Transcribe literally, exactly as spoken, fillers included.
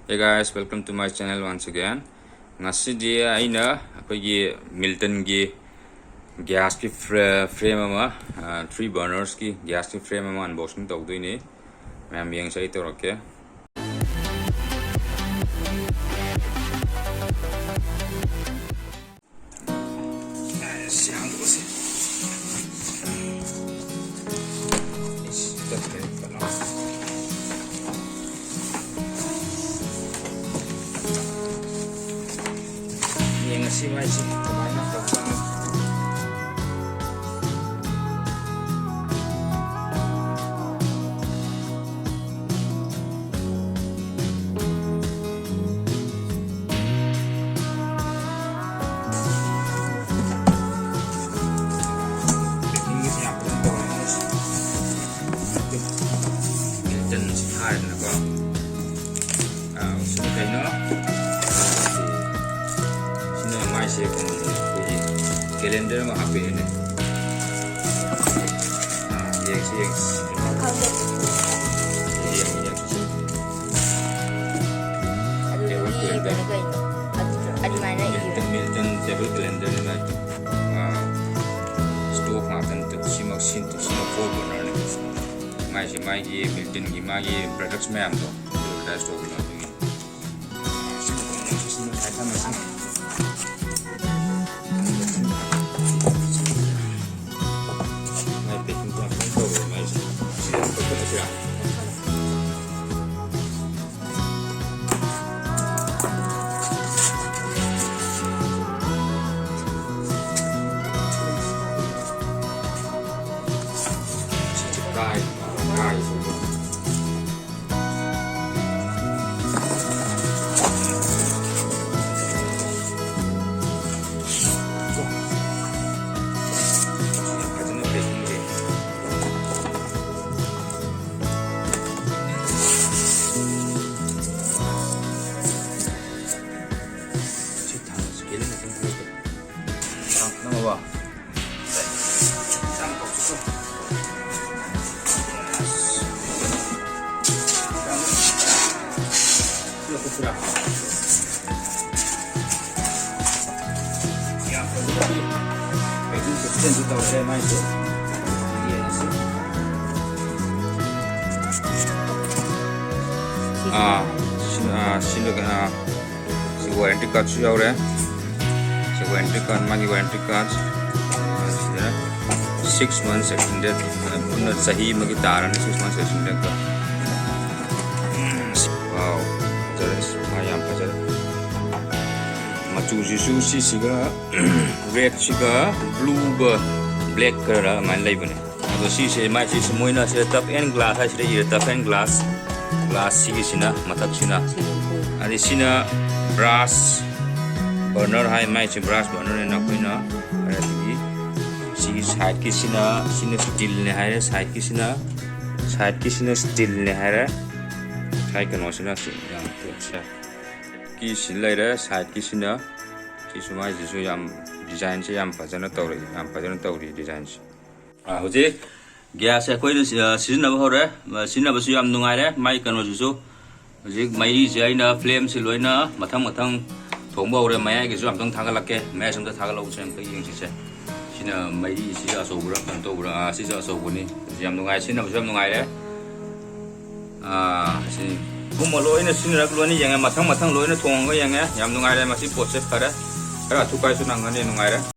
Hey guys, welcome to my channel once again. ꯉꯁꯤꯗꯤ ꯑꯩꯅ ꯑꯩꯈꯣꯏꯒꯤ ꯃꯤꯜꯇꯟꯒꯤ ꯒ꯭ꯌꯥꯁꯀꯤ ꯐ꯭ꯔꯦ-, ꯐ꯭ꯔꯦꯝ ꯑꯃ, ꯊ꯭ꯔꯤ ꯕꯔꯅꯔꯁꯀꯤ ꯒ꯭ꯌꯥꯁꯀꯤ ꯐ꯭ꯔꯦꯝ ꯑꯃ ꯑꯟꯕꯣꯛꯁꯤꯡ ꯇꯧꯗꯣꯏꯅꯤ꯫ ꯃꯌꯥꯝ ꯌꯦꯡꯁꯦ, ꯑꯩ ꯇꯧꯔꯛꯀꯦ꯫ ꯁꯤ ꯍꯥꯡꯗꯣꯛꯑꯁꯤ꯫ ꯏꯁ, ꯆꯠꯈ꯭ꯔꯦ, ꯀꯩꯅꯣ꯫ ꯌꯦꯡꯉꯁꯤ ꯃꯥꯏꯁꯤ ꯀꯃꯥꯏꯅ ꯇꯧꯕꯅꯣ꯫ ꯄꯦꯀꯤꯡꯒꯁꯦ ꯌꯥꯝ ꯐꯖꯅ ꯇꯧꯔꯦ ꯃꯣꯏꯁꯦ꯫ ꯃꯤꯜꯇꯟꯁꯤ ꯊꯥꯔꯦꯗꯅꯀꯣ꯫ ꯑꯥ, ꯁꯤꯅ ꯀꯩꯅꯣ? ꯁꯤꯅ ꯃꯥꯏꯁꯦ ꯀꯩꯅꯣꯅꯦ, ꯑꯩꯈꯣꯏꯒꯤ ꯀꯦꯂꯦꯟꯗꯔ ꯑꯃ ꯍꯥꯞꯄꯛꯑꯦꯅꯦ꯫ ꯑꯥ, ꯌꯦꯡꯁꯤ, ꯌꯦꯡꯁꯤ꯫ ꯈꯪꯗꯦ꯫ ꯌꯦꯡꯁꯤ, ꯌꯦꯡꯁꯤ꯫ ꯑꯗꯨꯗꯤ ꯇꯦꯕꯜ ꯀꯦꯂꯦꯟꯗꯔ꯫ ꯏꯕꯅꯤ ꯀꯩꯅꯣ? ꯑꯗꯨ, ꯑꯗꯨꯃꯥꯏꯅ ꯏꯕ꯫ ꯃꯤꯜꯇꯟ, ꯃꯤꯜꯇꯟ ꯇꯦꯕꯜ ꯀꯦꯂꯦꯟꯗꯔꯅꯤ ꯃꯥꯏꯗꯤ꯫ ꯑꯥ, ꯁ꯭ꯇꯣꯛ ꯉꯥꯛꯇꯅꯤ꯫ ꯁꯤꯃꯛ, ꯁꯤ, ꯁꯤꯃꯛ ꯐꯣꯔ ꯕꯔꯅꯔꯅꯤ꯫ ꯃꯥꯏꯁꯦ, ꯃꯥꯒꯤ ꯃꯤꯜꯇꯟꯒꯤ ꯃꯥꯒꯤ ꯄ꯭ꯔꯗꯛꯁ ꯃꯌꯥꯝꯗꯣ ꯑꯦꯗꯚꯔꯇꯥꯏꯁ ꯇꯧꯕꯗꯣ ꯑꯗꯨꯒꯤ꯫ ꯁꯤꯃ ꯊꯝꯃꯁꯤ꯫ ꯃꯥꯏ ꯄꯦꯛꯀꯤꯡ ꯌꯥꯝ ꯐꯖꯅ ꯇꯧꯔꯦ ꯃꯥꯏꯁꯦ꯫ ꯁꯤꯗ ꯑꯗꯨꯝ ꯀꯛꯊꯠꯂꯁꯤꯔꯥ? ꯁꯤꯁꯦ ꯀꯥꯏ, ꯀꯥꯏ꯫ ꯁꯤꯁꯨ ꯇꯧꯔꯦ ꯃꯥꯏꯁꯦ꯫ ꯌꯦꯡꯉꯁꯤ꯫ ꯑꯥ, ꯁꯤ, ꯑꯥ, ꯁꯤꯅ, ꯑꯥ, ꯁꯤ ꯋꯥꯔꯦꯟꯇꯤ ꯀꯥꯔꯗꯁꯨ ꯌꯥꯎꯔꯦ꯫ ꯁꯤ ꯋꯥꯔꯦꯟꯇꯤ ꯀꯥꯔꯗ, ꯃꯥꯒꯤ ꯋꯥꯔꯦꯟꯇꯤ ꯀꯥꯔꯗ꯫ ꯁꯤꯗ six months extended, ꯄꯨꯟꯅ ꯆꯍꯤ ꯑꯃꯒꯤ ꯇꯥꯔꯅꯤ, six months extended꯫ ꯎꯝ, ꯁꯤ, wow, ꯐꯖꯔꯦ꯫ ꯁꯤ ꯃꯥ ꯌꯥꯝ ꯐꯖꯔꯦ꯫ ꯃꯆꯨꯁꯤꯁꯨ ꯁꯤꯁꯤꯒ ꯔꯦꯗꯁꯤꯒ ꯕ꯭ꯂꯨꯒ ꯕ꯭ꯂꯦꯛꯀꯔ ꯑꯗꯨꯃꯥꯏꯅ ꯂꯩꯕꯅꯦ꯫ ꯑꯗꯣ ꯁꯤꯁꯦ ꯃꯥꯏꯁꯤꯁꯨ ꯃꯣꯏꯅ ꯁꯤꯗ tough and glass ꯍꯥꯏꯁꯤꯗ ꯏꯔꯦ, tough and glass꯫ ꯒ꯭ꯂꯥꯁ ꯁꯤꯒꯤꯁꯤꯅ ꯃꯊꯛꯁꯤꯅ꯫ ꯑꯗꯩ ꯁꯤꯅ ꯕ꯭ꯔꯥꯁ ꯕꯔꯅꯔ ꯍꯥꯏ, ꯃꯥꯏꯁꯦ ꯕ꯭ꯔꯥꯁ ꯕꯔꯅꯔꯅ ꯑꯩꯈꯣꯏꯅ꯫ ꯑꯗꯒꯤ ꯁꯤꯒꯤ ꯁꯥꯏꯠꯀꯤꯁꯤꯅ, ꯁꯤꯅ ꯁ꯭ꯇꯤꯜꯅꯦ ꯍꯥꯏꯔꯦ, ꯁꯥꯏꯠꯀꯤꯁꯤꯅ, ꯁꯥꯏꯠꯀꯤꯁꯤꯅ ꯁ꯭ꯇꯤꯜꯅꯦ ꯍꯥꯏꯔꯦ꯫ ꯁꯥꯏꯠ ꯀꯩꯅꯣꯁꯤꯅ ꯁꯤ ꯌꯥꯝ ꯁꯥꯏꯠꯀꯤ ꯁꯤ ꯂꯩꯔꯦ, ꯁꯥꯏꯠꯀꯤꯁꯤꯅ ꯁꯤꯁꯨ ꯃꯥꯏꯁꯤꯁꯨ ꯌꯥꯝ ꯗꯤꯖꯥꯏꯟꯁꯦ ꯌꯥꯝ ꯐꯖꯅ ꯇꯧꯔꯛꯏ, ꯌꯥꯝ ꯐꯖꯅ ꯇꯧꯔꯤ ꯗꯤꯖꯥꯏꯟꯁꯦ꯫ ꯑꯥ, ꯍꯧꯖꯤꯛ ꯒ꯭ꯌꯥꯁꯁꯦ ꯑꯩꯈꯣꯏꯅ ꯁꯤ-, ꯑ, ꯁꯤꯖꯤꯟꯅꯕ ꯍꯧꯔꯦ꯫ ꯑ, ꯁꯤꯖꯤꯟꯅꯕꯁꯨ ꯌꯥꯝ ꯅꯨꯡꯉꯥꯏꯔꯦ꯫ ꯃꯥꯏ ꯀꯩꯅꯣꯁꯤꯁꯨ ꯍꯧꯖꯤꯛ ꯃꯩꯔꯤꯁꯦ ꯑꯩꯅ ꯐ꯭ꯂꯦꯝꯁꯦ ꯂꯣꯏꯅ ꯃꯊꯪ ꯃꯊꯪ ꯊꯣꯡꯕ ꯍꯧꯔꯦ꯫ ꯃꯌꯥꯏꯒꯤꯁꯨ ꯑꯝꯇꯪ ꯊꯥꯒꯠꯂꯛꯀꯦ꯫ ꯃꯌꯥꯏꯁꯨ ꯑꯝꯇ ꯊꯥꯒꯠꯂꯛꯎꯁꯦ, ꯑꯝꯇ ꯌꯦꯡꯁꯤꯁꯦ꯫ ꯁꯤꯅ ꯃꯩꯔꯤꯁꯤꯁꯨ ꯑꯆꯧꯕꯔꯥ ꯀꯩꯅꯣ ꯇꯧꯕ꯭ꯔꯥ? ꯑꯥ, ꯁꯤꯁꯨ ꯑꯆꯧꯕꯅꯤ꯫ ꯌꯥꯝ ꯅꯨꯡꯉꯥꯏ, ꯁꯤꯖꯤꯟꯅꯕꯁꯨ ꯌꯥꯝ ꯅꯨꯡꯉꯥꯏꯔꯦ꯫ ꯑꯥ, ꯁꯤ ꯄꯨꯝꯕ ꯂꯣꯏꯅ ꯁꯤꯖꯤꯟꯅꯔꯒ ꯂꯣꯏꯅ ꯌꯦꯡꯉꯦ, ꯃꯊꯪ ꯃꯊꯪ ꯂꯣꯏꯅ ꯊꯣꯡꯉꯒ ꯌꯦꯡꯉꯦ꯫ ꯌꯥꯝ ꯅꯨꯡꯉꯥꯏꯔꯦ ꯃꯁꯤ ꯄꯣꯠꯁꯦ, ꯐꯔꯦ꯫ ꯈꯔ ꯑꯊꯨꯀꯥꯏꯁꯨ ꯅꯪꯒꯅꯤ, ꯅꯨꯡꯉꯥꯏꯔꯦ꯫